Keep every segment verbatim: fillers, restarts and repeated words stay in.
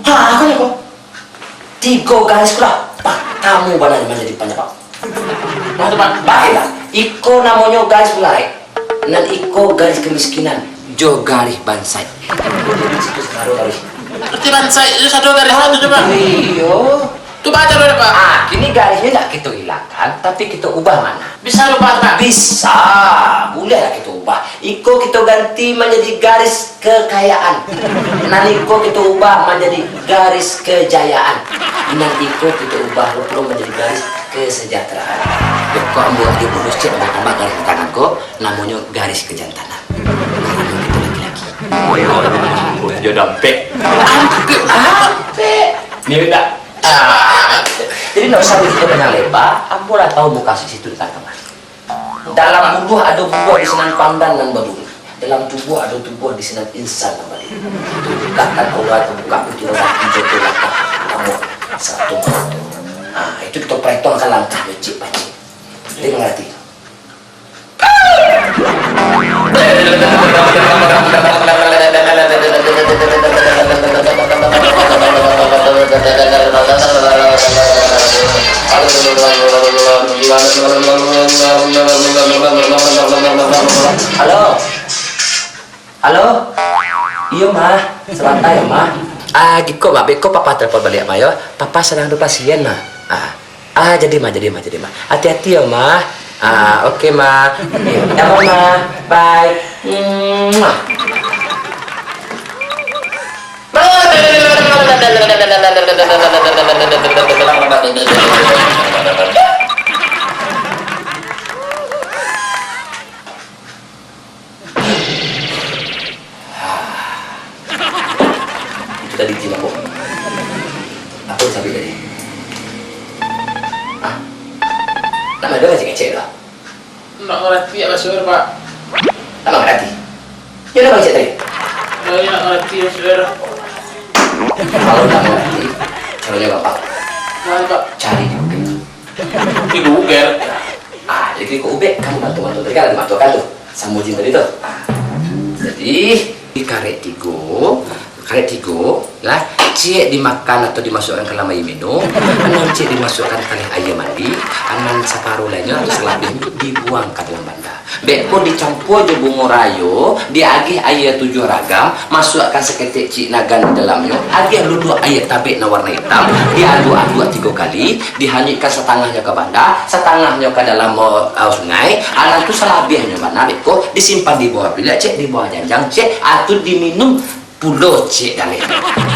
Ah, aku ni ko. Tigo garis ko lah. Patamu bana manjadi panyabab. Nah, tu, Pak. Baiklah. Iko namonyo garis manggarik. Nan iko garis kamiskinan. Jo garis bansaik. Situ sado garis. Berarti bansaik itu sado garis satu tu, Pak? Iyo. Tu baca dulu, Pak. Ah, kini garisnyo ndak kito ilangkan, tapi kito ubah makna. Bisa rubah, Pak? Bisa. Buliahlah kito ubah. Iko kito ganti manjadi garis kekayaan. Nan iko kito ubah manjadi garis kejayaan. Nan iko kito ubah pulo manjadi garis kesejahteraan. Yo, kok ambo ajo bonus cek, ambo tambah garis di tangan ko, namonyo garis kejantanan. Karano kito laki-laki. Ambo ajo dampek. Ampek, ampek. Ni udah. Ah, jadi ndak usah berpikir panjang lebar, ambo lah tahu mukasuik situ datang kamari. Dalam bubuah ado bubuah di sinan pandan nan baduduak. Dalam tubuah ado tubuah di sinan insan nan baduduak. Bukakkan aurat, buka pintu rumah, pintu tu langkah. Kamu satu persatu. Ah, itu kito perhitungkan langkah becik-becik. Jadi mangarati? Halo? Halo? Iyo, Mah. Sabanta yo, Mah. Ah, giko, Mah. Beko papa telepon baliak, Mah, yo. Papa sadang ado pasien, Mah. Ah. Ah, jadi, Mah, jadi, Mah, jadi, Mah. Hati-hati yo, Mah. Ah, oke, Mah. Oke. Yo, Mah. Bye. Mwah. Itu tadi jin apo? Apo sabik tadi? Ah? Nak mado ngecek-ngecek tu? Nak ngarati ya, Pak Suher, Pak. Nak ngarati? Yo nak ngecek tadi? Yo, yo nak ngarati, Pak Suher. Kalau nak ngarati, caronyo gampang. Mano, Pak? Cari di Google. Di Google? Ah, jadi kok ubek, kan bantu-bantu tadi kan ado bantu kan tu. Samo jin tadi tu. Ah. Jadi, di karek tigo, karek tigo, lah, ciek dimakan atau dimasukkan ka dalam aia minum, nan ciek dimasukkan ka dalam aia mandi, nan saparo lainnyo atau salabiahnyo dibuang ka dalam banda. Beko dicampua jo bungo rayo, diagiah aia tujuah ragam, masuakkan saketek cik nagan di dalamnyo, agiah luluak aia tabek nan warna itam, diaduak-aduak tigo kali, dihanyuikkan satangahnyo ka banda, satangahnyo ka dalam, eh, sungai, alah tu salabiahnyo bana beko disimpan di bawah biliak, cek, di bawah janjang, cek, atau diminum pulo, cek, daleh.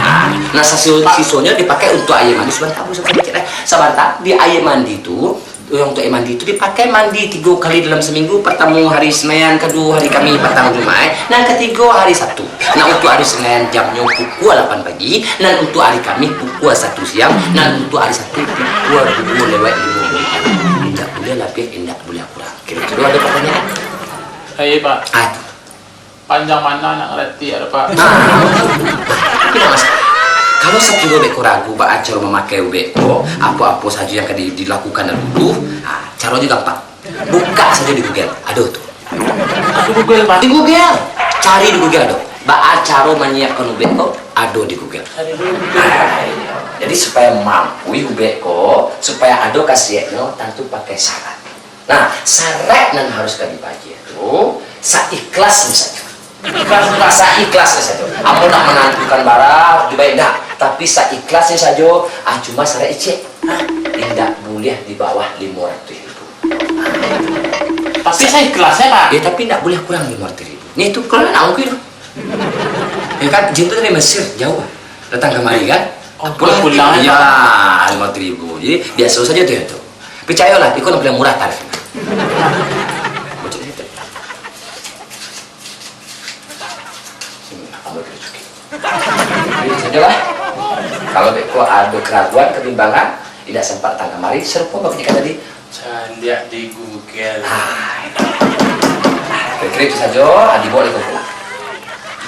Ah, nah, sasiso-, sisonyo dipakai untuak aia mandi sabanta, Bu, sabanta, cek, eh. Sabanta, di aia mandi tu, untuak aia mandi tu dipakai mandi tigo kali dalam saminggu, partamo hari Senayan, kaduo hari Kamih, patang Jumaik, nan katigo hari Sabtu. Nah, untuak hari Senayan jamnyo pukua lapan pagi, nan untuak hari Kamih pukua satu siang, nan untuak hari Sabtu pukua duo lewat limo minit. Indak buliah labiah, indak buliah kurang. Kiro-kiro ado partanyaan? Iyo, Pak. Ah, tu. Panjang mano nak ngarati, ado, Pak? Nah, tapi nak, Mas, kalau sakiro beko ragu baa caro mamakai ubek ko, apo-apo sajo yang ka di-, dilakukan dahulu, ah, caronyo gampang. Buka sajo di Google, ado tu. Di Google, Pak? Di Google. Cari di Google ado. Baa caro manyiapkan ubek ko, ado di Google. Cari di Google. Nah, jadi supaya mampu ubek ko, supaya ado khasiatnyo, tantu pakai syarat. Nah, syarat nan harus ka dibagiah tu, saikhlasnyo sajo. Ikhlas, Pak. Saikhlasnyo sajo. Ambo ndak manantukan bara, dibayia, ndak. Tapi saikhlasnyo sajo, ah, cuma syarat icek. Indak buliah di bawah limo ratuih ribu. Tapi saikhlasnyo, Pak. Ya, tapi ndak buliah kurang limo ratuih ribu. Nyo itu kalau nak naun itu. Ya kan, jin tu dari Mesir, jauah. Datang kamari kan? Oh, pulang, pulang, ya, limo ratuih ribu. Jadi, biaso sajo tu, ya tu. Picayolah, iko nan paling murah tarifnyo. Bocor situ. Sini, ambil dulu cuki. Jadi, sajolah. Kalau beko ado keraguan, kebimbangan, indak sempat datang kamari, sarupo bak kito tadi. Caliak di Google. Ah, kira-kira itu sajo, ah, dibawa lagi pulang.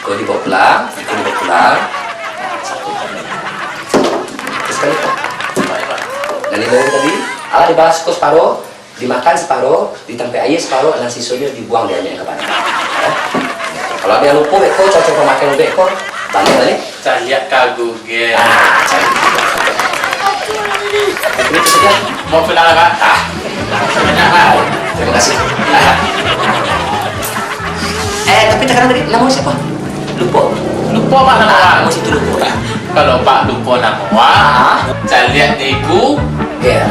Iko dibawa pulang, iko dibawa pulang. Nah, satu. Terus kali itu. Dari bawah tadi, alah dibahas ko separo, dimakan separo, ditampek aia separo, nan sisonyo dibuang di aia nan ka bana. Ya. Kalau ado nan lupo, beko, cocok pamakai ubek ko, baliak, baliak. Caliak ka Google. Ah, caliak. Mau kenal, Kak? Ah, banyak, Kak. Terima kasih. Eh, tapi takan tadi, namo siapa? Lupo. Lupo, Pak, namo, ah, Pak? Namo situ lupo, Pak. Kalau Pak lupo namo, Pak, ah, caliak di Google.